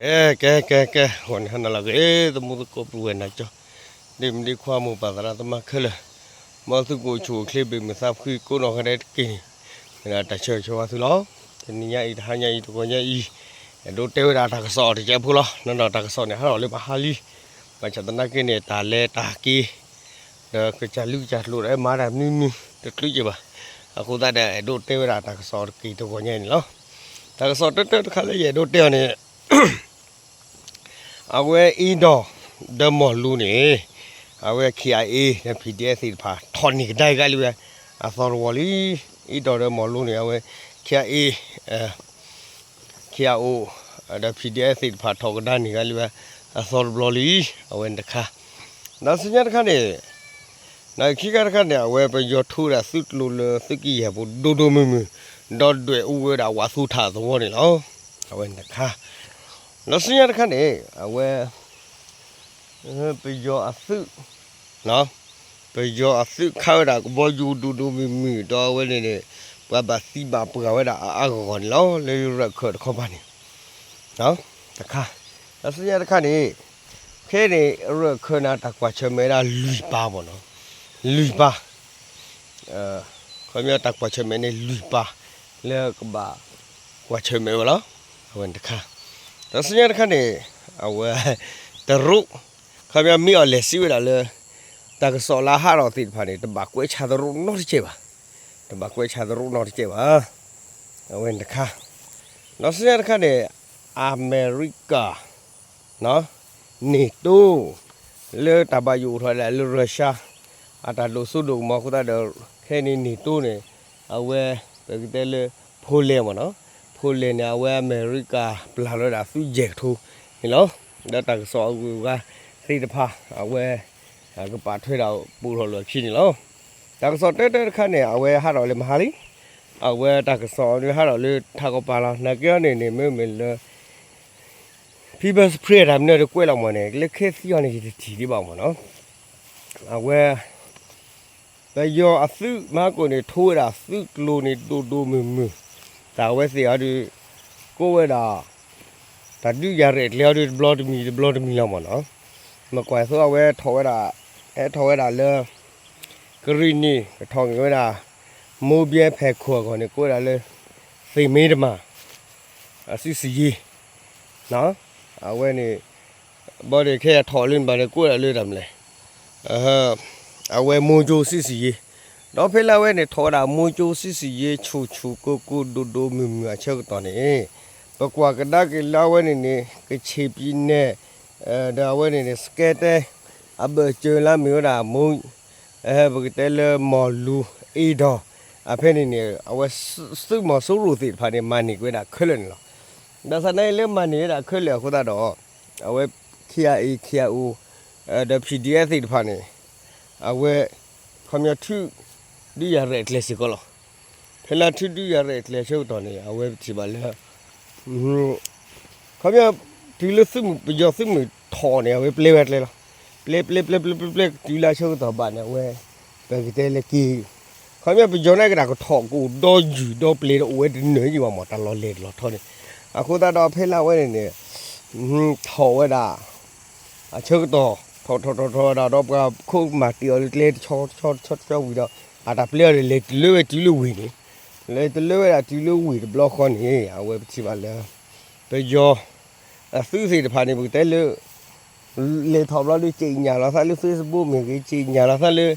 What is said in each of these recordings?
ကဲ ကဲ ကဲ ကဲ ဂီၤန့ၣ်ဟါနၤလၢအဂ့ၤ သမူသကိးပုၢ်ဝဲၢ်နၤကၠီ ဒ့မုၣ်ဒ့ခွါမိၢ်ပၢ်သရၣ်သမါခဲလၢာ် မ်သုကအိၣ်ဆူၣ်အိၣ်ချ့ ဘၣ်မုာ်သးဖှံကိးနီၢ်ဂၤဒဲးတက့ၢ်န့ၣ် မ့ၢ်ဒၣ်တၢ်ဆၢဂ့ၤဆၢဝါသုလီၤ. တနံၤညါအံၤ တဟါညါအံၤ တဂီၤညါအံၤ အဲၣ်ဒိးတဲဝဲဒၣ်တၢ်ကစီၣ်အီၤတစဲးဖိလီၤ. နီၢ်နီၢ်တၢ်ကစီၣ်န့ၣ် ဟးထီၣ်လၢမဟါလံ ဘၣ်ဆၣ်သနာ်က့န့ၣ် တၢ်လဲၤတၢ်က့ၤ ဒီးကစၢ်လူၤကစၢ်ကျိၤဒီး မၤတၢ်မနုၤမနုၤတချုးက့ၤဘၣ်. အဃိသတးဒီး အဲၣ်ဒိးတဲဝဲဒၣ်တၢ်ကစီၣ်တက့ၢ်တဂီၤညါအံၤန့ၣ်လီၤ. တၢ်ကစီၣ်တၢတၢတခါလၢယအဲၣ်ဒိးတဲအီၤန့ၣ် အဝဲအ့ဒီး ဒီးမီၢ်လူၤန့ၣ် အဝဲ ခ့အ့ ဒီး ဖံဒ့အဲသ့ၣ်တဖၣ် ထီၣ်န့ၢ်ကဒါက့ၤလံဝဲ အသီတဝီလံ. အ့ဒီးဒီးမီၢ်လူၤန့ၣ် အဝဲ ခ့အ့ ခ့အအိၣ် ဒီး ဖံဒ့အဲသ့ၣ်တဖၣ် ထီၣ်ကဒါန့ၢ်ကဒါလံဝဲ အသီတဘျီလံ. အဝဲန့ၣ်တခါ ဒီးဆူညါတခါန့ၣ် ဒီးခံခါတခါန့ၣ် အဝဲပယီၤထိဝဲဒၣ်သုးကျိၤလၢသုးက့ယဲၢ်ပူၤဒိၣ်ဒိၣ်မုၢ်မုၢ် ဒီးဒွဲၣ်အူဝဲဒၣ်ဝးသူထၣ်အသဝီန့ၣ်လီၤ. အဝဲန့ၣ်တခါ ဒီးဆူညါတခါန့ၣ် အဝဲ ပယီၤအသုး ပယီၤအသုးခးဝဲဒၣ်ကဘီယူၤဒိၣ်ဒိၣ်မုၢ်မုၢ် ဒီးအဝဲန့ၣ်န့ၣ် ပှၤဘၣ်သံဘၣ်ပှၢ်ဝဲဒၣ်အါအါဂီၢ်ဂီၢ်န့ၣ်လီၤ. လၢရၢၢ်ခၢၣ်တခီပၤန့ၣ် တခါ ဒီးဆူညါတခါန့ၣ် ခဲအံၤန့ၣ် ရၢၢ်ခၢၣ်န့ၣ်တၢ်ကွၢ်ဆၢၣ်မဲာ်ဝဲဒၣ်လွံၢ်ပၤမ့ၢ်နီၤ လွံၢ်ပၤ ခီပညီတၢ်ကွၢ်ဆၢၣ်မဲာ်န့ၣ်လွံၢ်ပၤ လၢကဘၣ်ကွၢ်ဆၢၣ်မဲာ်ဝဲလီၤ. အဝဲန့ၣ်တခါ ဒီးဆူညါတခါန့ၣ် အဝဲ တရူး ခီပညီမ့ၢ်အီၤလဲၤစံးဝဲဒၣ်လၢ တၢ်ကစီၣ်လၢအဟးထီၣ်သ့ၣ်တဖၣ်န့ၣ် တဘၣ်ကွဲးဆါတရူးနီတစဲးဘၣ်. တဘၣ်ကွဲးဆါတရူးနီတစဲးဘၣ်. အဝဲန့ၣ်တခါ ဒီးဆူညါတခါန့ၣ် အမဲရကၤ NATO လၢတၢ်ဘၣ်ယိၣ်အိၣ်ထီၣ်ဒၣ်လၢရၢၢ်ၡါ အတၢ်ဒိၣ်စိဒိၣ်ကမီၤအဃိသတးဒီး ခဲအံၤန့ၣ် NATO န့ၣ် အဝဲ ပကတဲလၢ Poland မ့ၢ်နီၤ Poland န့ၣ် အဝဲအမဲရကၤပျၢ်လီၤဝဲဒၣ်သုးယဲၢ်ကထိန့ၣ်လီၤ. ဒီးတၢ်ကစီၣ်အဂုၤအဂၤသ့ၣ်တဖၣ် အဝဲ ကပာ်ထွဲဒၣ်ပိာ်ထီၣ်လိာ်အခံန့ၣ်လီၤ. တၢ်ကစီၣ်တၢတၢတခါန့ၣ် အဝဲဟးထီၣ်လၢမဟါလံ အဝဲတၢ်ကစီၣ်အံၤဟးထီၣ်လၢထးကီၢ်ပၤလီၤ. နာ်က့အီၤန့ၣ်န့ၣ် မ့မ့ၢ်လၢ People's Spring တၢ်မနုၤတကွဲးလီၤမ့ၢ်န့ၣ် လၢခဲသံအီၤန့ၣ် ယတထံၣ်ဒံးဘၣ်မ့ၢ်နီၤ. အဝဲ ပယီၤအသုးမၤကိၣ်န့ၣ် ထိဝဲဒၣ်သုးကျိၤန့ၣ် ဒိၣ်ဒိၣ်မုၢ်မုၢ်, တၢ်အဝဲသ့ၣ်အီၤဒီး ကိးဝဲဒၣ် တၢ်ဒုးယၤရဲၣ်ကျဲၤအီၤဒီး တဘျီတမံၤ တဘျီတမံၤလီၤမ့ၢ်နီၤ. မ့ၢ်ကွၢ်သိအဝဲထီၣ်ဝဲဒၣ် ဟဲထီၣ်ဝဲဒၣ်လၢ ကရံၣ်နံၣ် ကထီၣ်က့ၤဝဲဒၣ် မိၢ်ဘျဲဖဲခိၣ်အဂီၢ်န့ၣ် ကိးဝဲဒၣ်လၢ သ့ၣ်မ့တမၤ အစုစယ့ အဝဲန့ၣ် ဘၣ်ဒီးခဲအံၤထီၣ်လၢန့ၣ်ဘၣ်ဒီး ကိးဝဲဒၣ်လၢတၢ်မနုၤလဲၣ်, အဝဲမိၢ်ကၠိစုစယ့, ဒီးဖဲလၢအဝဲန့ၣ် ထီၣ်ဝဲဒၣ်မိၢ်ကၠိစုစယ့ ဆူၣ်ဆူၣ်ကိၢ်ကိၢ်ဒိၣ်ဒိၣ်မုၢ်မုၢ်အဆၢကတီၢ်န့ၣ် ပကွၢ်ကဒါက့ၤလၢအဝဲန့ၣ်န့ၣ် ကဆ့ၣ်ပံနဲၣ် ဒီးအဝဲန့ၣ်န့ၣ် စကဲတဲ အဘၢၣ်စၢၤလၢမ့ၢ်ဝဲဒၣ်မိၢ် ပကတဲလၢမီၢ်လူၤအ့ဒီး အဖဲန့ၣ်န့ၣ် အဝဲသုးမီၤစိရိၤသ့ၣ်တဖၣ်န့ၣ် မၤန့ၢ်က့ၤဝဲဒၣ်ခဲလၢာ်န့ၣ်လီၤ. ဘၣ်ဆၣ်သနာ်က့လၢမၤန့ၢ်ဝဲဒၣ်ခဲလၢာ်အဃိသတးဒီး အဝဲ ခ့အ့ ခ့အအိၣ် ဒီး PDF သ့ၣ်တဖၣ်န့ၣ် အဝဲ ခီပညီထု ဒုးယၤရဲၣ်ကျဲၤစ့ၢ်ကီးလီၤ. ဖဲလၢထုဒုးယၤရဲၣ်ကျဲၤဆၢကတီၢ်န့ၣ် အဝဲပထံၣ်ဘၣ်လၢ ခီပညီ တုၤလၢသုးမုၢ် ပယီၤသုးမုၢ်ထီၣ်န့ၣ် အဝဲပျဲဝဲကျဲလီၤ. ပျဲပျဲပျဲပျဲပျဲပျဲ တုၤလၢအဆၢကတီၢ်ဘၣ်န့ၣ် အဝဲ ပကတဲလၢက့ၤ ခီပညီပယီၤန့ၣ်ကဒၣ် ကထီၣ်ကအိၣ်ဒီယုၢ်ဒီပျဲၤဒီးအိၣ်ဝဲတနၢၤယံၤဘၣ်မး တၢ်လီၢ်လဲၤတလီၤထီန့ၣ်, အဃိသတးဒီးဖဲလၢအဝဲန့ၣ်န့ၣ် ထီၣ်ဝဲဒၣ် အဆၢကတီၢ် ထီၣ်ထီၣ်ထီၣ်ထီၣ်ဝဲဒၣ်ဒီး ပှၤခိၣ်မၤတ့ၢ်အီၤလၢကျဲတဆီတဆီတဆီတဆီဝံၤဒီး အတၢ်ပျဲအီၤဒီး လဲၤတုၤလၢဝဲတုၤလၢဝ့ၢ်န့ၣ်, လဲၤတုၤလၢဝဲဒၣ်တုၤလၢဝ့ၢ်တဘျီဃီန့ၣ် အဝဲပထံၣ်ဘၣ်လၢ ပယီၤ အသုးသ့ၣ်တဖၣ်န့ၣ် ပကတဲလၢ လဲၤထီၣ်ဘျီဒီး ကြေညာလိာ်သးလၢ Facebook မ့ၢ်ဂ့ၤ, ကြေညာလိာ်သးလၢ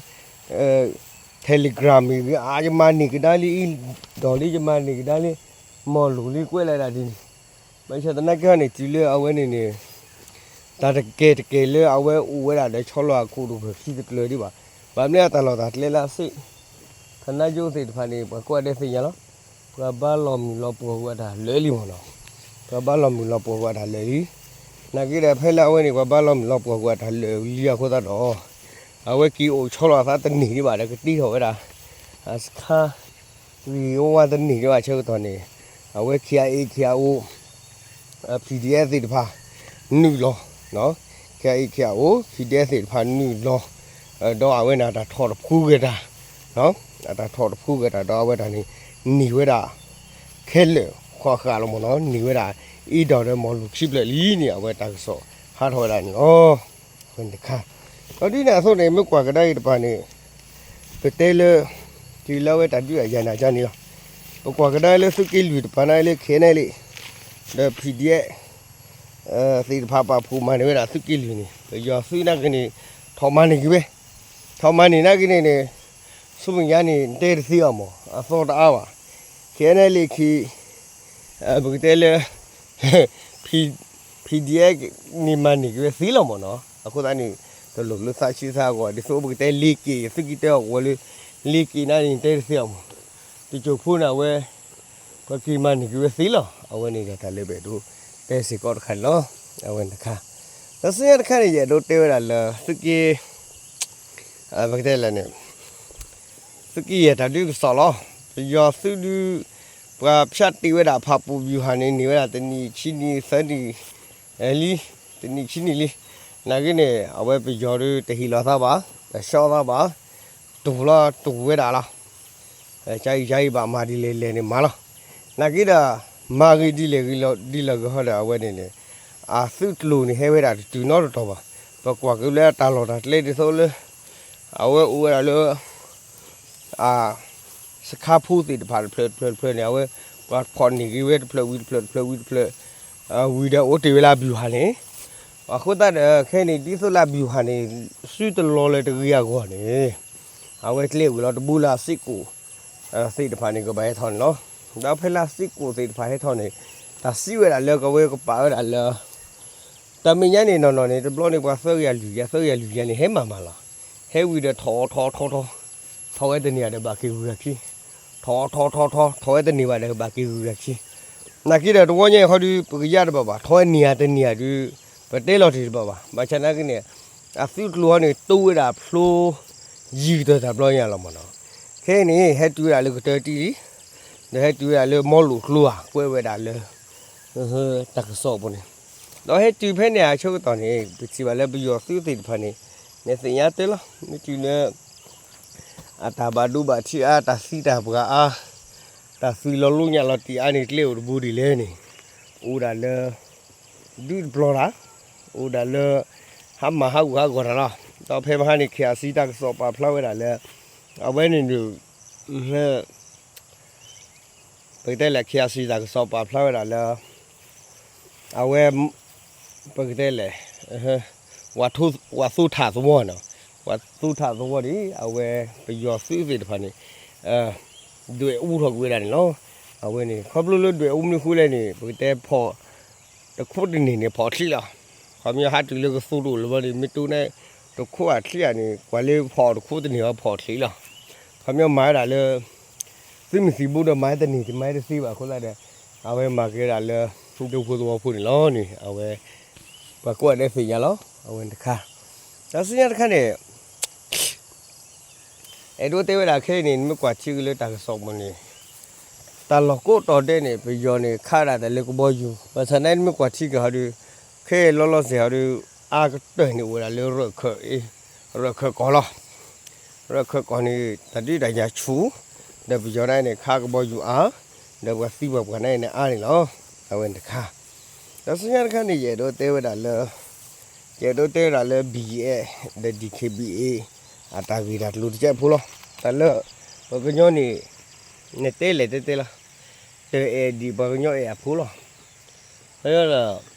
Telegram မ့ၢ်ဂ့ၤ, အါ ယမၤန့ၢ်ကဒါလံ အ့ဒီးလံ ယမၤန့ၢ်ကဒါလံ မီၢ်လူၤလံ ကွဲးလီၤဒၣ်ဒ်န့ၣ်, ဘၣ်ဆၣ်သနာ်က့န့ၣ် တုၤလၢအဝဲန့ၣ်န့ၣ် တၢ်တကဲတကဲလၢအဝဲအိၣ်ဝဲဒၣ်ဒီးဆီလီၤအခိၣ်ဒိၣ်ပှဲၤခံသကျၢၤဒံးဘၣ်, ဘၣ်မနုၤအတၢ်လီၢ်တၢ်ကျဲလၢအစ့ၣ် ဌာနချုပ်သ့ၣ်တဖၣ်န့ၣ် ပှၤကိးဂၤဒဲးသ့ၣ်ညါလီၤ, ပှၤဘၣ်လီၤမုၢ်လီၤပှီၢ်ကွံာ်အတၢ်လၢာ်လံမ့ၢ်နီၤ, ပှၤဘၣ်လီၤမုၢ်လီၤပှီၢ်ကွံာ်အတၢ်လၢာ်လံ, နာ်က့ဒီးဖဲလၢအဝဲန့ၣ် ပှၤဘၣ်လီၤမုၢ်လီၤပှီၢ်ကွံာ်အတၢ်လၢာ်လံအဃိသတးဒီး အဝဲက့ၤအိၣ်ဆီလီၤအသးတန့ၢ်ဒံးဘၣ်ဒီး ကတ့ထီၣ်ဝဲဒၣ် အစခါ ဂ့ၤဝါတန့ၢ်ဒံးဘၣ်အဆၢကတီၢ်န့ၣ် အဝဲ ခ့အ့ ခ့အအိၣ် PDF သ့ၣ်တဖၣ် နုာ်လီၤ, ခ့အ့ ခ့အအိၣ် PDF သ့ၣ်တဖၣ်နုာ်လီၤ, ဒီးအဝဲန့ၣ် အတၢ်ထီၣ်တဖှူဂဲၤတၢ်, အတၢ်ထီၣ်တဖှူဂဲၤတၢ်ဒီးအဝဲတၢ်န့ၣ် န့ၢ်ဝဲဒၣ် ခဲလၢာ်ဃီဃာ်လီၤမ့ၢ်နီၤ, န့ၢ်ဝဲဒၣ် အ့ၣ်ဒိးဒီးမီၤလူၤခံဖျၢၣ်လံန့ၣ် အဝဲတၢ်ကစီၣ်ဟးထီၣ်ဝဲဒၣ်န့ၣ်လီၤ. အဝဲန့ၣ်တခါ, ဒီးဒ်န့ၣ်အသိးန့ၣ် မ့ၢ်ကွၢ်ကဒါအံၤတပၤန့ၣ် ပတဲလၢ တုၤလၢအဝဲတၢ်ဒုးအယၤနာ်ကန့ၣ်လီၤ. ပကွၢ်ကဒါလၢသုးက့လွံၢ်တပၤန့ၣ်လၢ ခဲန့ၣ်လံ ဒီး PDF သ့ၣ်တဖၣ်ပာ်ဖှိၣ်မၤန့ၢ်ဝဲဒၣ်သုးက့လွံၢ်န့ၣ် ပယီၤသုးနာ်က့န့ၣ် ထီၣ်မၤန့ၢ်က့ၤဝဲ, ထီၣ်မၤန့ၢ်နာ်က့န့ၣ်န့ၣ် ဆူမဲာ်ညါန့ၣ် တဲတသ့အီၤမး အသီတအါဘၣ်. ခဲန့ၣ်လံခံ ပကတဲလၢ PDF န့ၣ်မၤန့ၢ်က့ၤဝဲသ့လီၤမးနီၤ. အဃိသတးန့ၣ် တလိၣ်လၢသးဆံးသးဂီၤ ဒ်သိးပကတဲလ့က့ၤ သုးက့တဲအီၤကဝီၤလၢ လ့က့ၤနာ်န့ၣ် တဲတသ့အီၤမး တစိၢ်ဖိန့ၣ် အဝဲ ပက့ၤမၤန့ၢ်က့ၤဝဲသ့လီၤ. အဝဲန့ၣ်ဒီးတၢ်လၢပအဲၣ်ဒိးတဲစ့ၢ်ကီးတခါန့ၣ်လီၤ. အဝဲန့ၣ်တခါ, ဒီးဆူညါတခါန့ၣ် ယအဲၣ်ဒိးတဲဝဲဒၣ်လၢသုးက့ ပကတဲလဲၣ်န့ၣ် သုးက့ယဲၢ်တၢ်ဒုးကစီၣ်လီၤ. ပယီၤသုးဒုး ပှၤဖၠးတ့ၢ်ဝဲဒၣ်ဖးပူၤ ဗျူဟာ န့ၣ် န့ၢ်ဝဲဒၣ်တနံၣ်ဆံနံၣ်သၢနံၣ်လံ, တနံၣ်ဆံနံၣ်လံ. နာ်က့န့ၣ် အဝဲပယီၤဒုးတဟ့ၣ်လီၤသးဘၣ်, တဆှီသးဘၣ်, တူၢ်လီၤတူၢ်ဝဲဒၣ်လီၤ. ကါအံၤကါအံၤဘၣ်မၤဒ်လဲၣ်လဲၣ်န့ၣ်မၤလီၤ. နာ်က့ဒီး မၤဂ့ၤဒ်လဲၣ်ဂ့ၤလီၤဒ်လဲၣ်ဂ့ၤဟီဒီး အဝဲန့ၣ်န့ၣ် အသုးကျိၤန့ၣ်ဟဲဝဲဒၣ်တတုၤနီတတီၤဘၣ်. ပကွၢ်က့ၤလၢတၢ်လီၢ်တၢ်ကျဲဒ်သိးလၢ အဝဲအိၣ်ဝဲဒၣ်လၢ အ စခါဖိသ့ၣ်တဖၣ်တဖျၢၣ်တဖျၢၣ်တဖျၢၣ်န့ၣ် အဝဲ ပှၤဖီၣ်န့ၢ်က့ၤဝဲတဖျၢၣ်ဝံၤတဖျၢၣ်တဖျၢၣ်ဝံၤတဖျၢၣ် ဝံၤဒီးအိၣ်တ့ၢ်ဝဲလၢ ဗျူဟာ န့ၣ်. အဃိသတးဒီး ခဲအံၤန့ၣ် ဒ်သိးလၢ ဗျူဟာ န့ၣ် စုတလီၤလၢၤတဂ့ၤအဂီၢ်န့ၣ် အဝဲကျဲဝံၤလီၤတဘိလၢအစ့ၢ်ကီး သ့ၣ်တဖၣ်န့ၣ် ကဘၣ်ဟဲထီၣ်န့ၣ်လီၤ. ဒီးဖဲလၢအစ့ၢ်ကီးသ့ၣ်တဖၣ်ဟဲထီၣ်န့ၣ် တၢ်စံးဝဲဒၣ်လၢကဝဲကပာ်ဝဲဒၣ်လၢ တၢ်မဲာ်ညါန့ၣ်နီၢ်နီၢ်န့ၣ် တဘျီန့ၣ် ပှၤသၢကယၤလွံၢ်ကယၤ သၢကယၤလွံၢ်ကယၤန့ၣ် ဟဲမၤမၤလီၤ. ဟဲဝံၤဒီးထီၣ်ထီၣ်ထီၣ်ထီၣ် ထီၣ်ဝဲတန့ၢ်ဘၣ်ဒီးဘၣ်က့ၤဂုၤဂၤခံ, ထီၣ်ထီၣ်ထီၣ်ထီၣ် ထီၣ်ဝဲတန့ၢ်ဘၣ်ဒီးဘၣ်က့ၤဂုၤဂၤခံ. နာ်က့ဒီးတဝီညါအံၤခီဒုး ပကယါတဘၣ်ဘၣ်, ထီၣ်ဝဲန့ၢ်ဧါတန့ၢ်ဧါဒုး ပတဲလီၤတ့ၢ်တဘၣ်ဘၣ်. ဘၣ်ဆၣ်နာ်က့န့ၣ် အသုးကျိၤဟီန့ၣ် တူၢ်ဝဲဒၣ်ဖျိ ယံာ်ကတၢၢ်တၢ်ဘျီညါလီၤမးနီၤ. ခဲအံၤန့ၣ် ဟဲတုၤဝဲဒၣ်လၢကတၢၢ်တံၢ်လံ, ဒီးဟဲတုၤဝဲဒၣ်လၢမီလိာ်ကျိဧါ ကွဲးဝဲဒၣ်လၢ တၢ်ကစီၣ်အပူၤန့ၣ်, ဒီးဟဲတုၤဖဲန့ၣ်အဆၢကတီၢ်န့ၣ် ပထံၣ်ဘၣ်လၢပယီၤသုးသ့ၣ်တဖၣ်န့ၣ် နသ့ၣ်ညါတ့ၢ်လီၤ. မ့ၢ်တုၤလၢ အတၢ်ဘၣ်ဒိဘၣ်ထံးအါ, တၢ်သံတၢ်ပှၢ်အါ, တၢ်သွံၣ်လီၤလိညၣ်လီၤတံၢ်အါန့ၣ် ကျဲအိၣ်တဘိဒ်လဲၣ်န့ၣ် အိၣ်ဒၣ်လၢ ဒုးတပျီၤတၢ်, အိၣ်ဒၣ်လၢ ဟးမၤဟးဂူာ်ဟးဂီၤတၢ်လီၤ. ဒီးဖဲမဟါန့ၣ် KIC တၢ်ကစီၣ်ပာ်ဖျါဝဲဒၣ်လၢ အဝဲန့ၣ်ဒုး ပကတဲလဲၣ် KIC တၢ်ကစီၣ်ပာ်ဖျါဝဲဒၣ်လၢ အဝဲ ပကတဲလဲၣ် ဝၤသိထးသဝီနီၤ, ဝၤသိထးသဝီန့ၣ် အဝဲပယီၤသုးသ့ၣ်တဖၣ်န့ၣ် ဒွဲၣ်အူထီၣ်ကွံာ်ဝဲဒၣ်န့ၣ်လီၤ. အဝဲန့ၣ် ခီဖျိလၢဒွဲၣ်အူမနုၤဃိလဲၣ်န့ၣ် ပကတဲဖီၣ် တခိၣ်တန့ၢ်န့ၣ် ဖီၣ်ချံလီၤ. ခီပညီဟးတုၤလၢကသိတအိၣ်လၢၤဘၣ်န့ၣ် မ့ၢ်တိၢ်န့ၣ် တခိၣ်အချံဧါန့ၣ် ကွၢ်လၢဖီၣ်တခိၣ်တန့ၢ်အီၤ ဖီၣ်ချံလီၤ. ခီပညီမၤဝဲဒၣ်လၢ သုးမုၢ်သံၣ်ဘိဒီးမၤတန့ၢ် မၤတသ့ဘၣ်အဃိသတးဒီး အဝဲမၤက့ၤဝဲဒၣ်လၢ ဒူဖိသဝီဖိန့ၣ်လီၤန့ၣ် အဝဲ ပှၤကိးဂၤဒဲးသ့ၣ်ညါလီၤ. အဝဲတခါ ဒီးဆူညါတခါန့ၣ် အဲၣ်ဒိးတဲဝဲဒၣ်ခဲအံၤန့ၣ် နမ့ၢ်ကွၢ်ထံက့ၤလၢတၢ်ကစီၣ်ပူၤန့ၣ် တၢ်လီၢ်ကိးတီၤဒဲးန့ၣ် ပယီၤန့ၣ် ခးဒၣ်တၢ်လၢကဘီယူၤ ဘၣ်ဆၣ်သနာ်က့ နမ့ၢ်ကွၢ်ထံက့ၤဟီဒီး ခဲအံၤလီၤလီၤဆဲးဟီဒီး အါကတၢၢ်န့ၣ်အိၣ်ဝဲဒၣ်လၢရၢၢ်ခၢၣ်အံၤ, ရၢၢ်ခၢၣ်ကီၢ်လီၤ. ရၢၢ်ခၢၣ်ကီၢ်န့ၣ် တၢ်ဒုးတၢ်ယၤဆူၣ်, ဒီးပယီၤန့ၣ် ခးကဘီယူၤအါ, ဒီးပှၤသံပှၤပှၢ်န့ၣ်န့ၣ်အါန့ၣ်လီၤ. အဝဲန့ၣ်တခါ ဒီးဆူညါတခါန့ၣ် ယအဲၣ်ဒိးတဲဝဲဒၣ်လၢ ယအဲၣ်ဒိးတဲဝဲဒၣ်လၢ ဘီအ့ၣ် ဒီး ဒံၣ်ခ့ဘံၣ်အ့ၣ် အတၢ်ဂ့ၢ်တၢ်ကျိၤတကဲးဖိလီၤ. တၢ်လၢ ပှၤကညီန့ၣ် နတဲလဲၣ်တဲတဲလီၤ. တအဲၣ်ဒံးပှၤကညီအဲၣ်အဖိလီၤ. ဒီး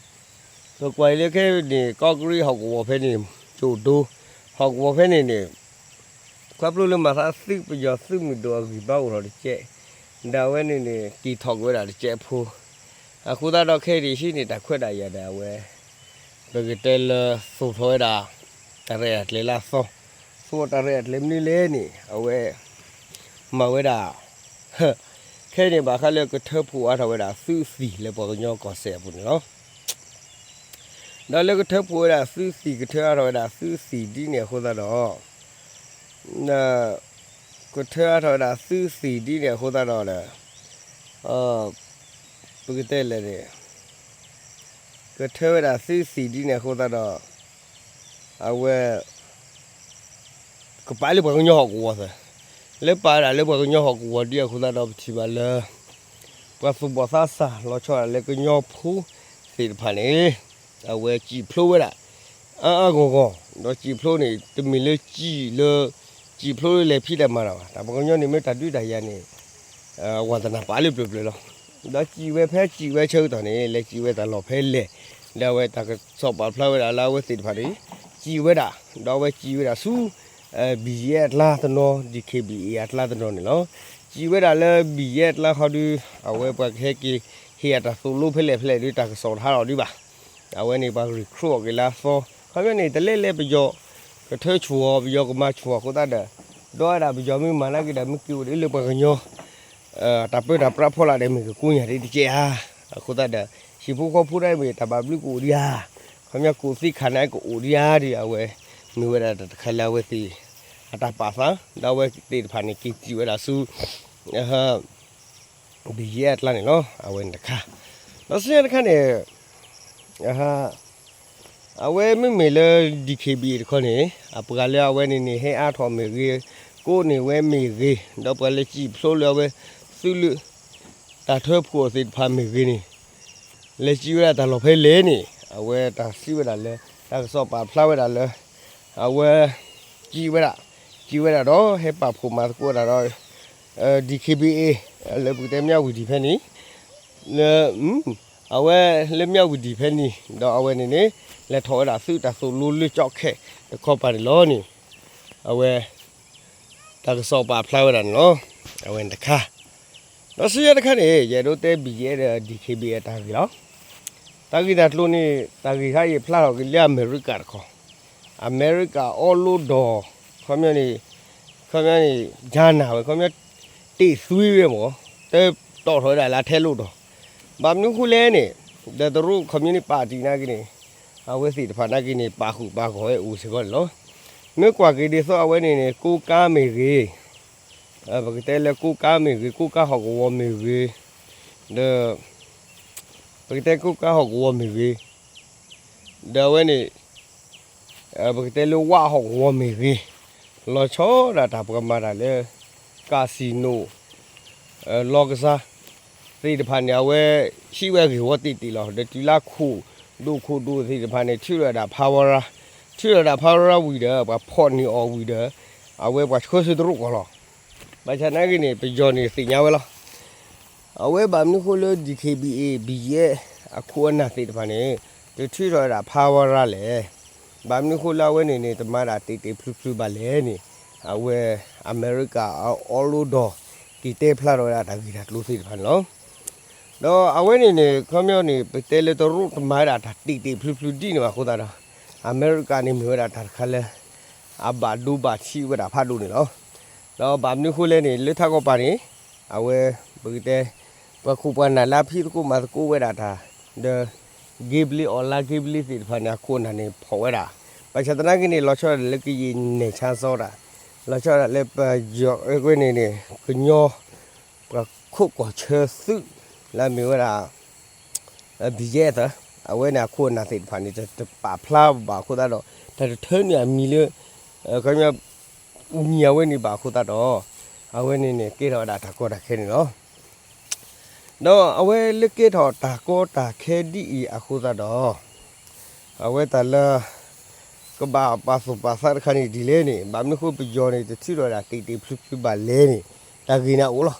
ပကွၢ်အံၤလၢခဲအံၤန့ၣ် ကီၢ်ကရံၣ်ဟီၣ်ကဝီၤဖဲန့ၣ် ကၠိၣ်ဒိ ဟီၣ်ကဝီၤဖဲန့ၣ်န့ၣ် ခီဖျိလၢမၤသးသုးပယီၤသုးမုၢ်ဒိၣ်အဂံၢ်ဘါအိၣ်ထီၣ်တကဲး, ဒီးအဝဲန့ၣ်န့ၣ် က့ၤထီၣ်ကွံာ်ဝဲဒၣ်တကဲးဖိ, အဃိသတးဒီးခဲအံၤန့ၣ် ဟံးန့ၢ်တၢ်ခွဲးတၢ်ယာ်ဒီးအဝဲ ပကတဲလၢသိၣ်ထီၣ်ဝဲဒၣ် တၢ်ရဲၣ်တၢ်ကျဲၤလၢအသီ, သိၣ်တၢ်ရဲၣ်တၢ်ကျဲၤမနုၤလဲၣ်န့ၣ် အဝဲ မၤဝဲဒၣ် ခဲအံၤန့ၣ်ဘၣ်ဃးလၢကထၢဖှိၣ်အါထီၣ်ဝဲဒၣ်သုးသံၣ်လၢပှၤကညီကီၢ်စဲၣ်အပူၤန့ၣ်လီၤ. ဒီးလၢကထၢဖှိၣ်ဝဲဒၣ်သုးသံၣ် ကထၢအါထီၣ်ဝဲဒၣ်သုးသံၣ်ဒ်န့ၣ်အဃိသတးဒီး ကထၢအါထီၣ်ဝဲဒၣ်သုးသံၣ်ဒ်န့ၣ်အဃိသတးဒီး ပကတဲလဲၣ်န့ၣ် ကထၢဝဲဒၣ်သုးသံၣ်ဒ်န့ၣ်အဃိသတးဒီး အဝဲ ကပာ်လၢပှၤကညီဟီၣ်ကဝီၤသၢ, လၢပာ်ဝဲဒၣ်လၢပှၤကညီဟီၣ်ကဝီၤဒ်အဃိသတးဒီး ပထံၣ်ဘၣ်လၢ ပှၤသူၣ်ဘီၣ်သးစၢ်လီၤဆီဒၣ်လၢကညီဖိ သ့ၣ်တဖၣ်န့ၣ် အဝဲစံၣ်ဖျိဝဲဒၣ် အါအါဂီၢ်ဂီၢ်, ဒီးစံၣ်ဖျိန့ၣ် တမ့ၢ်လၢစံၣ်လၢ စံၣ်ဖျိလၢလဲၤဖံးတၢ်မၤတၢ်ဘၣ်. တၢ်ပှၤကညီန့ၣ် မ့ၢ်တၢ်ဒုးတၢ်ယၤန့ၣ် ဝါသနာပာ်လၢပျၢၤပျၢၤလီၤ. ဒီးစံၣ်ဝဲဖဲစံၣ်ဝဲဆၢကတီၢ်န့ၣ် လဲၤစံၣ်ဝဲတၢ်လီၢ်ဖဲလဲၣ်, ဒီးအဝဲတၢ်ကစီၣ်ပာ်ဖျါဝဲဒၣ်လၢအဝဲသ့ၣ်တဖၣ်န့ၣ် စံၣ်ဝဲဒၣ်, ဒီးအဝဲစံၣ်ဝဲဒၣ်ဆူ ဘံၣ်ယဲၣ်အကျါတနီၤ, ဒံၣ်ခ့ဘံၣ်အ့ၣ်အကျါတနီၤန့ၣ်လီၤ. စံၣ်ဝဲဒၣ်လၢဘံၣ်ယဲၣ်အကျါဃီဒီး အဝဲပှၤကဟဲက့ၤ ဟ့ၣ်အတၢ်သိၣ်လိဖဲလဲၣ်ဖဲလဲၣ်ဒီး တၢ်ကစီၣ်တဟးထီၣ်ဒံးဘၣ်. အဝဲန့ၣ်ပှၤ recruit အီၤက့ၤလၢအသီ, ခီပညီန့ၣ် တလဲၤလဲၤပယီၤ ကထၢဆူၣ်အီၤ ပယီၤကမၤဆူၣ်အီၤအဃိသတးဒီး ဒီးဝဲဒၣ်ပယီၤမ့ၢ်မၤနာ်က့ဒီး မ့ၢ်က့ၤအိၣ်ဒ်လၢပှၤကညီ တၢ်ပၢတၢ်ပြးဖီလာ်ဒီး မ့ၢ်ကကိးညါဒ်တကဲဧါ. အဃိသတးဒီး ဟံၣ်ဖိဃီဖိဒၣ်မ့ၢ်တၢ်ဘၣ်ဘျုးကအိၣ်ဒံးဧါ, ခီပညီကိးသံခးနါကအိၣ်ဒံးဧါဒီး အဝဲမ့ၢ်ဝဲဒၣ်တၢ်တခါလၢအဝဲသ့ၣ် အတၢ်ပာ်သး ဒီးအဝဲသ့ၣ်တဖၣ်န့ၣ် က့ၤစံၣ်ဝဲဒၣ်ဆူ ဘံၣ်ယဲၣ်အကျါန့ၣ်လီၤ. အဝဲန့ၣ်တခါ, ဒီးဆူညါတခါန့ၣ် အဝဲမ့မ့ၢ်လၢ ဒံၣ်ခ့ဘံၣ်အ့ၣ်တခီန့ၣ် အပှၤလၢအဝဲန့ၣ်န့ၣ် ဟဲအါထီၣ်မ့ၢ်ဂ့ၤ, ကိးန့ၢ်ဝဲမ့ၢ်ဂ့ၤ, ဒီးပှၤလၢစံၣ်ဖျိလၢအဝဲ သုးလုာ် တၢ်ထၢဖှိၣ်သ့ၣ်တဖၣ်မ့ၢ်ဂ့ၤန့ၣ် လဲၤစံၣ်ဝဲဒၣ်တၢ်လီၢ်ဖဲလဲၣ်န့ၣ် အဝဲတၢ်စံးဝဲဒၣ်လၢ တၢ်ကစီၣ်ပာ်ဖျါဝဲဒၣ်လၢ အဝဲ စံၣ်ဝဲဒၣ်, စံၣ်ဝဲဒၣ်ဒီး ဟဲပာ်ဖှိၣ်မၤသကိးဝဲဒၣ်ဒီး ဒံၣ်ခ့ဘံၣ်အ့ၣ် လၢပကတဲမၠၣ်ဝံၤဒံၣ်ဖဲန့ၣ် လၢ အဝဲလၢမၠၣ်ဝံၤဒံၣ်ဖဲန့ၣ် ဒီးအဝဲန့ၣ်န့ၣ် လဲၤထီၣ်ဝဲဒၣ်သုးတၢ်သိၣ်လိလၢကၠီခဲၣ်တခီပၤန့ၣ်လီၤန့ၣ် အဝဲ တၢ်ကစီၣ်ပာ်ဖျါဝဲဒၣ်န့ၣ်လီၤ. အဝဲန့ၣ်တခါ, ဒီးဆူညါတခါန့ၣ် ယအဲၣ်ဒိးတဲဘံၣ်ယဲၣ်ဒီး ဒံၣ်ခ့ဘံၣ်အ့ၣ်တၢ်ဂ့ၢ်လီၤ. တၢ်ဂ့ၢ်တၢ်ကျိၤန့ၣ် တၢ်ဂ့ၢ်ခါအံၤဖျါထီၣ်က့ၤလၢအမဲရကၤတခီ, အမဲရကၤအီလိဒီး ခီပညီန့ၣ် ခီပညီန့ၣ် ယါနၤဝဲ ခီပညီ တ့ၢ်သွံဝဲမ့ၢ် တတီၣ်ထီၣ်ဝဲဒၣ်လၢအထဲလိၣ်ဒီး ဘၣ်မနုၤဃိလဲၣ်န့ၣ် ဒီးတရူး communist party နာ်က့န့ၣ် အဝဲသ့ၣ်တဖၣ်နာ်က့န့ၣ် ပာ်ဃုာ်ပာ်ဂီၢ်ဝဲအိၣ်စ့ၢ်ကီးန့ၣ်လီၤ. မ့ၢ်ကွၢ်က့ၤဒ်သိးအဝဲန့ၣ်န့ၣ် ကိးကါမ့ၢ်ဂ့ၤ, ပကတဲလၢကိးကါမ့ၢ်ဂ့ၤ ကိးကါဟီၣ်ကဝီၤမ့ၢ်ဂ့ၤ, ဒီး ပကတဲကိးကါဟီၣ်ကဝီၤမ့ၢ်ဂ့ၤ, ဒီးအဝဲန့ၣ် ပကတဲလၢဝးဟီၣ်ကဝီၤမ့ၢ်ဂ့ၤ, လီၤဆီဒၣ်တၢ်ပှၤမၤတၢ်လၢ casino လီကစၢ် သ့ၣ်တဖၣ်န့ၣ် အဝဲဟံးဝဲဂ့ၢ်ဝီတ့ၢ်တ့ၢ်လီၤ. ဒီးတုၤလၢခိၣ်ဒိၣ်ခိၣ်ဒိၣ်သ့ၣ်တဖၣ်န့ၣ် ထုးထီၣ်ဝဲဒၣ်ဖးဝရါ, ထုးထီၣ်ဝဲဒၣ်ဖးဝရါဝံၤဒီး ပှၤဖီၣ်န့ၢ်အီၤဝံၤဒီး အဝဲပှၤဆှၢဆူတရူးကီၢ်လီၤ. ဘၣ်ဆၣ်နာ်က့န့ၣ် ပယီၤန့ၣ်သ့ၣ်ညါဝဲလီၤ. အဝဲဘၣ်မနုၤဃိလၢ ဒံၣ်ခ့ဘံၣ်အ့ၣ် ဘံၣ်ယဲၣ် အခိၣ်အနၢ်သ့ၣ်တဖၣ်န့ၣ် တထုးထီၣ်ဝဲဒၣ်ဖးဝရါလဲၣ်. ဘၣ်မနုၤဃိလၢအဝဲန့ၣ်န့ၣ် တမၤဒၣ်တ့ၢ်တ့ၢ်ဖျုးဖျုးဘၣ်လဲၣ်န့ၣ် အဝဲအမဲရကၤအီလိဒီး က့ၤတဲဖျါထီၣ်ဝဲဒၣ်တၢ်ဂ့ၢ်တၢ်ကျိၤသ့ၣ်တဖၣ်န့ၣ်လီၤ. ဒီးအဝဲန့ၣ်န့ၣ် ခီပညီန့ၣ် ပတဲလၢတရူးတမၤဝဲဒၣ်တၢ်တ့ၢ်တ့ၢ်ဖျုးဖျုးဒ်န့ၣ်ဘၣ်အဃိသတးဒီး အမဲရကၤန့ၣ်မ့ၢ်ဝဲဒၣ်တၢ်တခါလၢ အဘၣ်ဒိဘၣ်ထံးဝဲဒၣ်ဖးဒိၣ်န့ၣ်လီၤ. ဒီးဘၣ်မနုၤဃိလဲၣ်န့ၣ် လၢထးကီၢ်ပၤန့ၣ် အဝဲ ပကတဲ ပှၤခိၣ်ပှၤနၢ်လၢအဖံးသကိးမၤသကိးဝဲဒၣ်တၢ် ဒီး gambling online gambling သ့ၣ်တဖၣ်န့ၣ် အခိၣ်အနၢ်န့ၣ်ဖီၣ်ဝဲဒၣ်. ဘၣ်ဆၣ်သနာ်က့န့ၣ် လီၤဆီဒၣ်လၢကယံာ်နဲၣ်ဆါစီတၢ် လီၤဆီဒၣ်လၢပယီၤအဝဲန့ၣ်န့ၣ် ကညီ ပှၤခိးကီၢ်ဆၢသုး လၢအမ့ၢ်ဝဲဒၣ် ဘံၣ်ယဲၣ်သၢ အဝဲန့ၣ်အခိၣ်အနၢ်သ့ၣ်တဖၣ်န့ၣ် တပာ်ဖျါဘၣ်အဃိသတးဒီး တၢ်တထၢနုာ်အမံၤလၢ ခီပညီ မံၤအဝဲန့ၣ်ဘၣ်အဃိသတးဒီး အဝဲန့ၣ်န့ၣ် ကဲထီၣ်ဝဲဒၣ်တၢ်ကီတၢ်ခဲန့ၣ်လီၤ. ဒီးအဝဲလၢကဲထီၣ်တၢ်ကီတၢ်ခဲဒ်အံၤအဃိသတးဒီး အဝဲတၢ်လၢ ကဘၣ်ပာ်သူၣ်ပာ်သးတခါန့ၣ်ဒ်လဲၣ်န့ၣ် ဘၣ်မနုၤဃိပယီၤန့ၣ် တထုးထီၣ်ဝဲဒၣ်တ့ၢ်တ့ၢ်ဖျုးဖျုးဘၣ်လဲၣ်န့ၣ် တၢ်ဂ့ၢ်န့ၣ်အိၣ်လီၤ.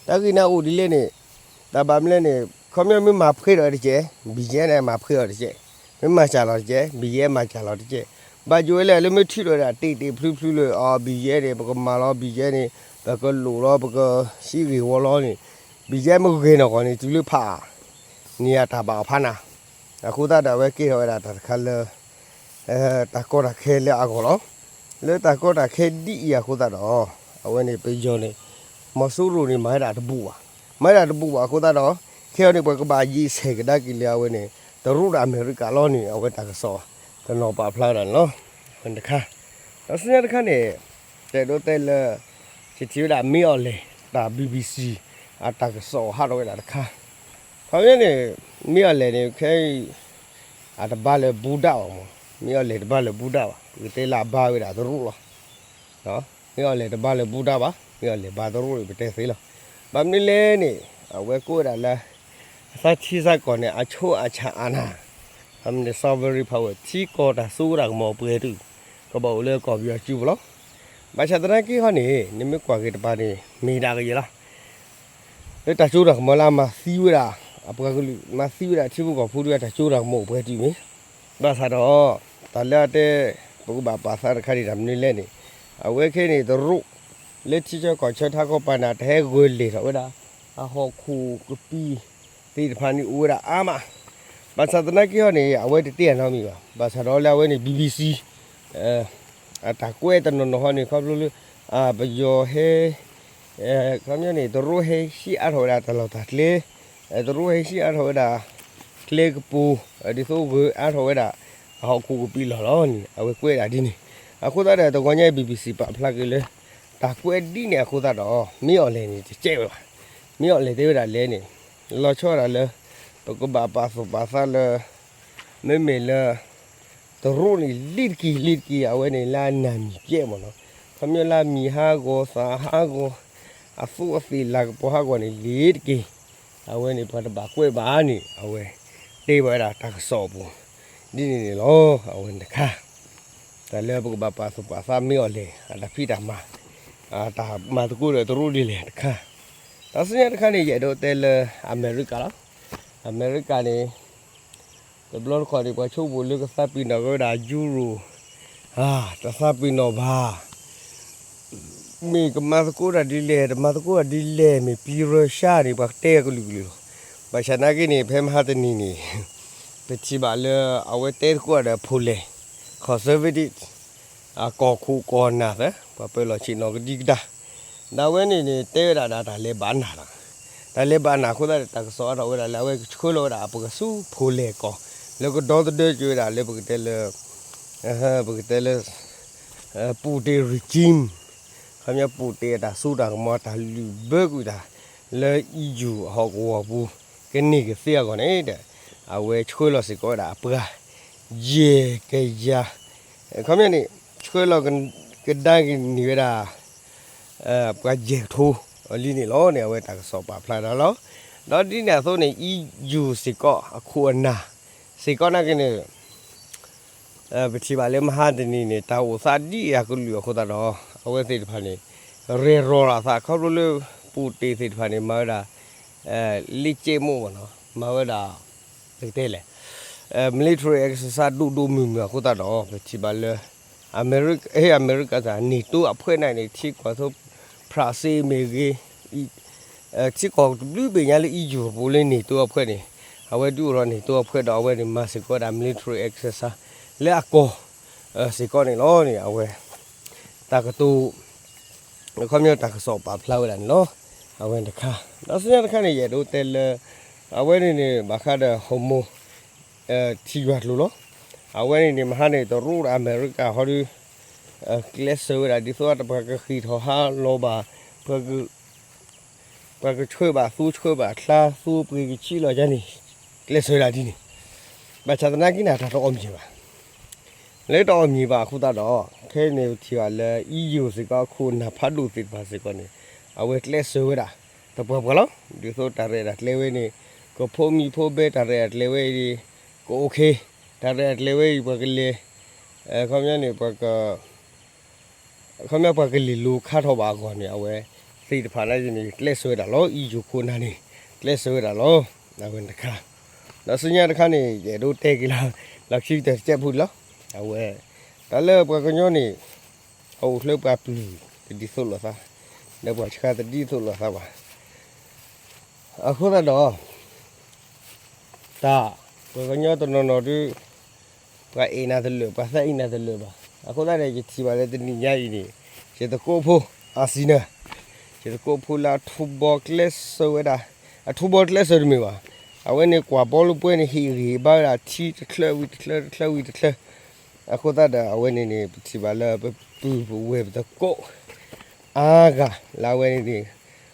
တၢ်ဂ့ၢ်န့ၣ်အိၣ်ဒ်လဲၣ်န့ၣ် တၢ်ဘၣ်မနုၤလဲၣ်န့ၣ် ခီပညီမ့ၢ်မၤဖှဲထီၣ်တကဲး ဘံၣ်ယဲၣ်န့ၣ်မၤဖှဲထီၣ်တကဲး, မ့ၢ်မၤစှၤလီၤတကဲး ဘံၣ်ယဲၣ်မၤစှၤလီၤတကဲး. ဘၣ်ယိၣ်ဝဲလဲၣ် လၢမ့ၢ်ထုးထီၣ်ဝဲဒၣ်တ့ၢ်တ့ၢ်ဖျုးဖျုးလၢ အီၤ ဘံၣ်ယဲၣ်န့ၣ် ပကမၤလီၤ ဘံၣ်ယဲၣ်န့ၣ် ပကလိၣ်လီၤ ပကဟံးဂ့ၢ်ဝီလီၤန့ၣ် ဘံၣ်ယဲၣ်မ့ၢ်ဂ့ၤနီၢ်ကီၢ်န့ၣ် တုၤလၢဖး န့ၣ်အတၢ်ဘၣ်အီၤဖးနၤ အဃိသတးဒီးအဝဲကဲထီၣ်ဝဲဒၣ်တၢ်တခါလၢ တၢ်ကီတၢ်ခဲလၢအဂီၢ်လီၤ. လၢတၢ်ကီတၢ်ခဲဒ်အံၤအဃိသတးဒီး အဝဲန့ၣ်ပယီၤန့ၣ် မီၤစိရိၤန့ၣ် မၤဝဲဒၣ်တဘူၣ်ဘၣ်. မၤဝဲဒၣ်တဘူၣ်ဘၣ်အဃိသတးဒီး ခဲအံၤန့ၣ် ပှၤကဘၣ်ယံာ်ဆဲးကဒါက့ၤလၢအဝဲန့ၣ် တရူးဒီးအမဲရကၤလီၤန့ၣ် အဝဲတၢ်ကစီၣ်တနီၤပာ်ဖျါဝဲဒၣ်န့ၣ်လီၤ. အဝဲန့ၣ်တခါ ဒီးဆူညါတခါန့ၣ် တဲဒိးတဲလၢ ယထံၣ်ဝဲဒၣ်မ့ၢ်အီၤလဲၣ် တၢ် BBC အတၢ်ကစီၣ်ဟးထီၣ်ဝဲဒၣ်တခါ ခီပညီန့ၣ် မ့ၢ်အီၤလဲၣ်န့ၣ် ခဲအံၤ အတဘါလၢဘူးဒၣ်ဘၣ်မး, မ့ၢ်အီၤလဲၣ်တဘါလၢဘူးဒၣ်ဘၣ်, ပကတဲလၢအဘါဝဲဒၣ်တရူးလီၤ. မ့ၢ်အီၤလဲၣ်တဘါလၢဘူးဒၣ်ဘၣ်, မ့ၢ်အီၤလဲၣ်ဘါတရူးန့ၣ် ပတဲသ့လီၤ. ဘၣ်မနုၤလဲၣ်န့ၣ် အဝဲကိးဝဲဒၣ်လၢ အသးထံသးကီၢ်န့ၣ် အဆိအဆၣ်အါနၤ, အမ့ၢ်န့ၣ် sovereign power ထံကီၢ်တၢ်စိတၢ်ကမီၤပှဲၤတုာ် ကဘၣ်အိၣ်လၢကီၢ်ပယီၤစုပူၤလီၤ. ဘၣ်ဆၣ်သနာ်က့ဟီန့ၣ် နမ့ၢ်ကွၢ်က့ၤတပၤန့ၣ် မ့ၢ်ဒၣ်ကယဲၢ်လီၤ. လၢတၢ်စိတၢ်ကမီၤလၢအမၤသံဝဲဒၣ် အပှၤကလုာ် မၤသံဝဲဒၣ်ထံဖိကီၢ်ဖိဒ်အတၢ်စိတၢ်ကမီၤအိၣ်ပှဲၤတုာ်မ့ၢ် ဘၣ်ဆၣ်ဒီး တၢ်လၢအတဲ ပကဘၣ်ပာ်သးတခါန့ၣ် တၢ်မနုၤလဲၣ်န့ၣ် အဝဲခဲန့ၣ်တရူး လၢထံဆၢကီၢ်ဆၢထးခီပၤန့ၣ် တဟဲဂၢၢ်လဲၤထီၣ်ဝဲဒၣ် အဟီၣ်ခိၣ်ကပံာ်သ့ၣ်တဖၣ်န့ၣ်အိၣ်ဝဲဒၣ်အါမး, ဘၣ်ဆၣ်သနာ်က့ဟီန့ၣ် အဝဲတတဲအနီတမံၤဘၣ်. ဘၣ်ဆၣ်ဒီးလၢအဝဲန့ၣ် BBC အတၢ်ကွဲးတနီၤနီၤဟီန့ၣ် ခီဖျိလၢ ပယီၤဟဲ ခီပညီန့ၣ် တရူးဟဲဟံးအါထီၣ်ဝဲဒၣ်တၢ်လီၢ်တၢ်ကျဲ, တရူးဟဲဟံးအါထီၣ်ဝဲဒၣ် ကျဲကပူၤ ဒ်သိးဂၢၢ်အါထီၣ်ဝဲဒၣ် အဟီၣ်ခိၣ်ကပံာ်လီၢ်လီၤန့ၣ် အဝဲကွဲးဒၣ်ဒ်န့ၣ်. အဃိသတးဒီး တဂီၤညါ BBC ပာ်ဖျါက့ၤလၢ တၢ်ကွဲးဒ်န့ၣ်အဃိသတးဒီး မ့ၢ်အီၤလဲၣ်န့ၣ် တကဲးဝဲဘၣ်. မ့ၢ်အီၤလဲၣ်တဲဝဲဒၣ်လဲၣ်န့ၣ် လီၤဆီဒၣ်တၢ်လၢ ပကဘၣ်ပာ်သူၣ်ပာ်သးလၢ မ့မ့ၢ်လၢ တရူးန့ၣ် လ့ၤတက့ၢ် လ့ၤတက့ၢ် အဝဲန့ၣ်လၢအနၢ်မံၤပျဲမ့ၢ်နီၤ, ခီပညီလၢအမံၤဟးဂီၤသးဟးဂီၤ အသူးအသ့ၣ်လၤကပီၤဟးဂီၤန့ၣ် လ့ၤတက့ၢ်. အဝဲန့ၣ်ပှၤတဘၣ်ကွဲးဘၣ်န့ၣ် အဝဲ တဲဘၣ်ဝဲဒၣ်တၢ်ကစီၣ်အပူၤ ဒ်န့ၣ်န့ၣ်လီၤ. အဝဲန့ၣ်တခါ တၢ်လၢပကဘၣ်ပာ်သူၣ်ပာ်သးမ့ၢ်အီၤလဲၣ် အတၢ်ဖံးတၢ်မၤ တၢ်မၤသကိးဒီးတရူးဒ်လဲၣ်တခါ. တၢ်ဆူညါတခါန့ၣ် ယအဲၣ်ဒိးတဲလၢအမဲရကၤလီၤ. အမဲရကၤန့ၣ် တဘျီတခီၣ်န့ၣ် ပှၤဆိကမိၣ်လၢကသးပ့ၤနီၣ်က့ၤဝဲဒၣ် Euro တသးပ့ၤနီၣ်ဘၣ်. မ့ၢ်ကမၤသကိးတၢ်ဒ်လဲၣ် တမၤသကိးတၢ်ဒ်လဲၣ် မ့ၢ်ပံၤရၢၡါန့ၣ် ပှၤတဲကလုာ်ကလုာ်လီၤ. ဘၣ်ဆၣ်နာ်က့န့ၣ် ဖဲမဟါတနံၤန့ၣ် ပထံၣ်ဘၣ်လၢအဝဲတဲသကိးဒီး Poland, conservative အကီၢ်ခိၣ်ကီၢ်နၢ်သၢ ပှၤပၢၤလီၢ်ဆ့ၣ်နီၤကဒံကဒါ ဒီးအဝဲန့ၣ်န့ၣ် တဲဝဲဒၣ်ဒီးတၢ်လဲၤဘၣ်နၢ်လီၤ. တၢ်လဲၤဘၣ်နၢ်အဃိသတးဒီး တၢ်ကစီၣ်အါထီၣ်ဝဲဒၣ်လၢအဝဲကဆှၢလီၤဝဲဒၣ်အပှၤဆူ Poland ကီၢ် လၢကဒီသဒၢက့ၤဝဲဒၣ်လၢပကတဲလၢ ပကတဲလၢ Putin regime, ခီပညီ Putin အတၢ်စိတၢ်ကမီၤ တၢ်လုၢ်ဘၢကွံာ်တၢ်လၢ EU အဟီၣ်ကဝီၤပူၤ ကန့ၢ်ကသ့အဂီၢ်န့ၣ်ဒီး အဝဲဆှၢလီၤစ့ၢ်ကီးဝဲဒၣ်အပှၤ ယဲၢ်ကယၤ, ခီပညီန့ၣ် ဆှၢလီၤကဒါက့ၤန့ၢ်ဝဲဒၣ် ပှၤယဲၢ်ကထိ လံန့ၣ်လီၤန့ၣ် အဝဲတၢ်ကစီၣ်ပာ်ဖျါဒၣ်လီၤ. ဒီးဒ်န့ၣ်အသိးန့ၣ် EU စ့ၢ်ကီး အခိၣ်အနၢ် စ့ၢ်ကီးနာ်က့န့ၣ် ပထံၣ်ဘၣ်လၢမဟါတနံၤန့ၣ် တၢ်အိၣ်သးဒ်အံၤအကလုာ်အဃိသတးဒီး အဝဲသ့ၣ်တဖၣ်န့ၣ် ရဲၣ်ရီၤလီၤအသး ခီဖျိလၢ Putin သ့ၣ်တဖၣ်န့ၣ် မၤဝဲဒၣ် လ့ကဲမိၣ်မ့ၢ်နီၤ မၤဝဲဒၣ် ပကတဲလဲၣ် military exercise ဒိၣ်ဒိၣ်မုၢ်မုၢ်အဃိသတးဒီး ပထံၣ်ဘၣ်လၢ အမဲရကၤ အမဲရကၤ NATO အဖွဲ့န့ၣ်န့ၣ် ထံကီၢ်သိ France မ့ၢ်ဂ့ၤ ထံကီၢ်တဘျုးဘ့ၣ်ညါလၢ EU ပူၤလၢ NATO အဖွဲ့န့ၣ် အဝဲဒုးအိၣ်ထီၣ် NATO အဖွဲ့ဒီးအဝဲန့ၣ် မၤစ့ၢ်ကီးဝဲဒၣ် military exercise လၢအကီၢ် စ့ၢ်ကီးန့ၣ်လီၤန့ၣ် အဝဲ တၢ်ကတိၤ ခီပညီတၢ်ကစီၣ်ပာ်ဖျါဝဲဒၣ်န့ၣ်လီၤ. အဝဲန့ၣ်တခါ ဒီးဆူညါတခါန့ၣ် ယအဲၣ်ဒိးတဲလၢ အဝဲန့ၣ်န့ၣ် ဘၣ်ဃးဒီး Hormuz ထံယွၤကျိၤလီၤ. အဝဲန့ၣ်န့ၣ် မဟါန့ၣ် တရူးဒီးအမဲရကၤဟီဒီး ကျဲးစၢးဝဲဒၣ် ဒ်သိးပှၤကဃ့ၢ်ထီၣ်ဟးလီၤဘၣ် ပှၤကဆှၢဘၣ်သူဆှၢဘၣ်ချါ သူပှ့ၤကဆံးလီၤယါန့ၣ် ကျဲးစၢးဝဲဒၣ်ဒ်န့ၣ် ဘၣ်ဆၣ်သနာ်က့န့ၣ် တၢ်တအီၣ်မံၤဘၣ်. လၢတအီၣ်မံၤဘၣ်အဃိသတးဒီး ခဲအံၤန့ၣ်ပထံၣ်ဘၣ်လၢ EU စ့ၢ်ကီးအခိၣ်အနၢ်ဖးဒိၣ်သ့ၣ်တဖၣ်စ့ၢ်ကီးန့ၣ် အဝဲကျဲးစၢးဝဲဒၣ် တပှၤပှၤလီၤ. ဒ်သိးတၢ်ရဲၣ်တၢ်ကျဲၤဝဲန့ၣ် ကဖိးမံၤဖိးဘဲ တၢ်ရဲၣ်တၢ်ကျဲၤဝဲအံၤ ကအိၣ်ခ့ တၢ်ရဲၣ်တၢ်ကျဲၤဝဲအံၤ ပှၤကလဲၤ ခီပညီန့ၣ် ပှၤက ခီပညီပှၤကလဲၤလိၤခါထီၣ်ဘၣ်အဂီၢ်န့ၣ် အဝဲသ့ၣ်တဖၣ်နာ်က့န့ၣ် ကျဲးစၢးဝဲဒၣ်လီၤ. EU ခိၣ်နၢ်န့ၣ် ကျဲးစၢးဝဲဒၣ်လီၤ. အဝဲန့ၣ်တခါ ဒီးဆူညါတခါန့ၣ် ယအဲၣ်ဒိးတဲက့ၤလီၤ လီၢ်ခံကတၢၢ်တစဲးဖိလီၤ. အဝဲ တၢ်လၢပှၤကညီန့ၣ် အအိၣ်ချၢပှၤပျုၢ်တဒ်သိးလိာ်သး ဒီးပှၤဆှါတဒ်သိးလိာ်သးဘၣ်. အဃိသတးဒီး တၢ် ပှၤကညီတနီၤနီၤဒုး ပှၤအဲၣ်နၤတလၢာ် ပှၤသးအံၤနၤတလၢာ်ဘၣ်. အဃိသတးဒီး ယထံၣ်ဘၣ်လၢတနံၤညါအံၤန့ၣ် ယသကိးဖိ Arsenal ယသကိးဖိလၢအထူဘီကျဲးစၢးဝဲဒၣ် အထူဘီကျဲးစၢးတမ့ၢ်ဘၣ်. အဝဲန့ၣ်ကွၢ်ဘီလၢပွဲန့ၣ် ဟ့ၣ်ဂံၢ်ဟ့ၣ်ဘါဝဲဒၣ်ထံတချၢဝံၤတချၢ တချၢဝံၤတချၢ. အဃိသတးဒီး အဝဲန့ၣ်န့ၣ် ပထံၣ်ဘၣ်လၢပပုၢ်ပဝဲၢ်ပသကိး အါဂၤလၢအဝဲန့ၣ်န့ၣ်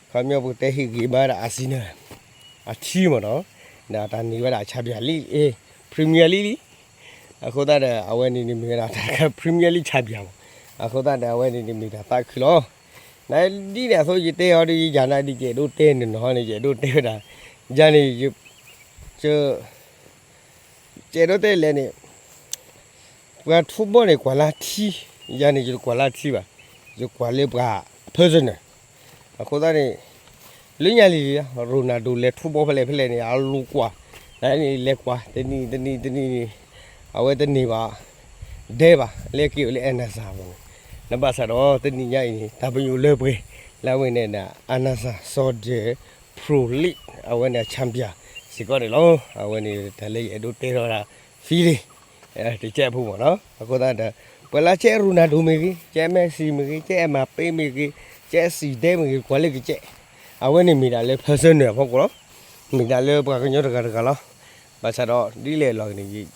ခီပညီပကတဲဟ့ၣ်ဂံၢ်ဘါဝဲဒၣ် Arsenal အထံမ့ၢ်နီၤ ဒီးတၢ်န့ၢ်ဝဲဒၣ် Champions League အ့ Premier League လံ. အဃိသတးဒီး အဝဲန့ၣ်န့ၣ်မ့ၢ်ဝဲဒၣ်တၢ် Premier League champion မ့ၢ် အဃိသတးဒီး အဝဲန့ၣ်န့ၣ်မ့ၢ်တၢ်သးခုလီၤ. နဒ်န့ၣ်အသိး ယတဲအီၤဒီး ယယၤနာ်ဒ်ယအဲၣ်ဒိးတဲန့ၣ်နီၤန့ၣ် ယအဲၣ်ဒိးတဲဝဲဒၣ် ယၤန့ၣ် ယ ကဲဒိးတဲလဲၣ်န့ၣ်, ပှၤထူဘီန့ၣ်ကွၢ်လၢထံ, ယၤန့ၣ်ယတကွၢ်လၢထံဘၣ်, ယကွၢ်လၢပှၤ personal. အဃိသတးန့ၣ် လၢညါလံၤလံၤ Ronaldo လဲၤထူဘီဖဲလဲၣ်ဖဲလဲၣ်န့ၣ် အလိၤကွၢ်, နန့ၣ်လဲၤကွၢ် တနံၤတနံၤတနံၤန့ၣ် အဝဲတန့ၢ်ဘၣ် ဒဲဘၣ် လၢက့ၤအိၣ်လၢ Al Nassr အပူၤန့ၣ်, နဘၣ်ဆၣ်ဒီးတနံၤညါအံၤန့ၣ် တၢ်ပညိၣ်လၢပှဲၤ လၢအဝဲန့ၣ် Al Nassr Saudi Pro League အဝဲန့ၣ် champion စ့ၢ်ကီးန့ၣ်လီၤ. အဝဲန့ၣ်တၢ်လၢယအဲၣ်ဒိးတဲထီၣ်ဒၣ် feeling တကဲးဖိမ့ၢ်နီၤ. အဃိသတးဒီး ပှၤလၢကဲ Ronaldo မ့ၢ်ဂ့ၤ, ကဲ Messi မ့ၢ်ဂ့ၤ, ကဲ Mbappé မ့ၢ်ဂ့ၤ, ကဲ Zidane မ့ၢ်ဂ့ၤ, ကွၢ်လၢကဲး, အဝဲန့ၣ်မ့ၢ်ဒၣ်လၢ personal အဖီခိၣ်လီၤ. မ့ၢ်ဒၣ်လၢပှၤကညီတဂၤတဂၤလီၤ. ဘၣ်ဆၣ်ဒီးဒ်လဲၣ်လီၤန့ၣ်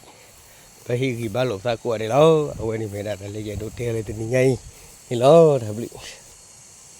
ပဟ့ၣ်ဂံၢ်ဘါလိာ်ပသးကိးဂၤဒဲးလီၤ. အဝဲန့ၣ်မ့ၢ်ဒၣ်တၢ်လၢယအဲၣ်ဒိးတဲလၢတနံၤညါအံၤန့ၣ်လီၤ. တၢ်ဘျုး